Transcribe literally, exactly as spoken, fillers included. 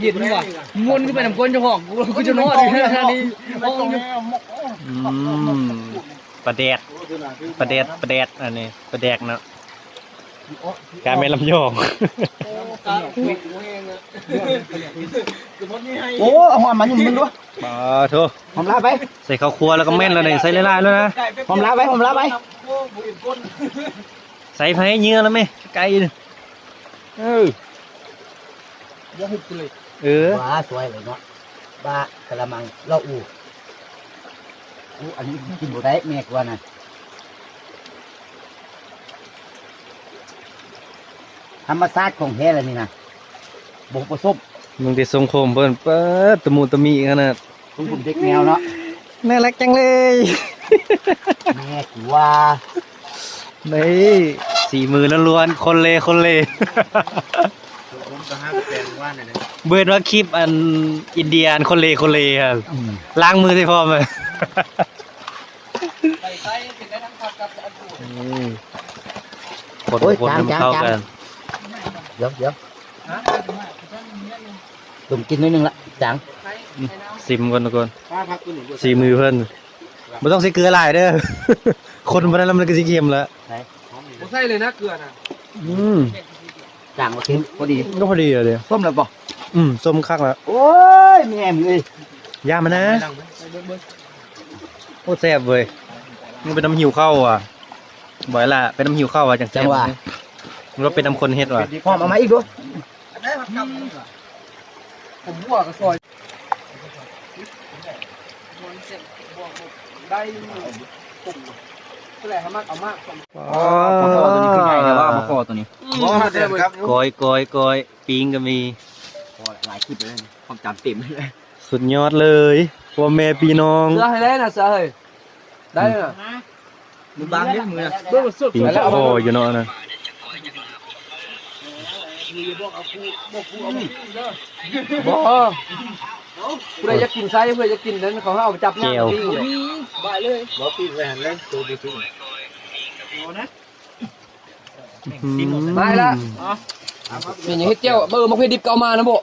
เย็นนี่หว่าม่วนขึ้นไปนำก้นเจ้าของกูกูจะนอนอยู่ขนาดนี้ห้องอยู่ อืมปลาแดดปลาแดดปลาแดดอันนี้ปลาแดดเนาะกาแม่ลำยอง โอ้เอาหอมมาหนึ่งมึงดู ปาโท หอมลาไป ใส่ข้าวคั่วแล้วก็แม่นแล้วนี่ใส่หลายๆแล้วนะ หอมลาไปหอมลาไป ใส่ไผ่เยื่อแล้วไหมไก่นี่เออ เดี๋ยวหุบไปเลย เออ ว้าสวยเลยเนาะบ้ากะละมังเล่าอูอู้อันนี้กินบ่ได้แม่กลัวนะธรรมชาติของแท้เลยนี่นะบ่ผสม มึงได้ทรงโคมเพิ่นเปิดตะมูตะมีขนาด ของผมเด็กแนวเนาะ น่ารักจังเลย แม่กลัว นี่สีมือล้วนๆคนเลคนเล ผมก็ห้าแปดว่าเนี่ยนะ เบิดว่าคลิปอันอินเดียอันคนเลคนเลครับ อืม ล้างมือใส่พร้อมเลย ไปใส่กินได้ทั้งผักกับอันอื่น อืมคน โอ้ย คนให้มัน จาง เข้า จาง กัน เดี๋ยวเดี๋ยว ฮะ ผมกินนิดนึงละจาง ซิมก่อนทุกคน ป้าพักตัวหนึ่ง สีมือเพิ่นไม่ต้องใส่เกลือหลายเด้อ คนมันนั้นแล้วมันก็สีเค็มแล้ว ผมใส่เลยนะเกลือนะ อืม จางมากินพอดี ก็พอดีเลย ส้มแล้วบ่ อืมส้มคักแล้ว โอ้ยแม่มเลย ย่ามันนะ ไปเบิ่งเบิ่ง โอ้แซ่บเว้ยมันเป็นน้ำหิวข้าวอ่ะบ่อยละเป็นน้ำหิวข้าวอ่ะจังแซ่บ จังหวะ มันก็เป็นน้ำคนเฮ็ดว่ะ หอมเอามาอีกดู ได้ผักกับผมบวกกับซอยได้ผมก็เลยทำมากเอามากผม อ๋อ ปลาคอตัวนี้คือไงแต่ว่าปลาคอตัวนี้ ว่ามาเดิมครับ ก้อยก้อยก้อยปิ้งก็มี พอหลายคลิปเลยความจำเต็มเลย สุดยอดเลยพ่อแม่พี่น้อง เสื้อให้ได้นะเสื้อให้ได้นะ มือบางเล็กมือ เบื้องสุด ปิ้ง แล้ว คออยู่เนาะนะ บ่ผู้ใดอยากกินไส้ผู้ใดอยากกินนั้นเขาเอาไปจับ แจ่ว บายเลย บ่ปีนไปหันเลยตัวไปถึง อืม ได้ละเป็นอย่างเฮ็ดเจ้าเบอร์มะเขือดิบก็เอามานะบ่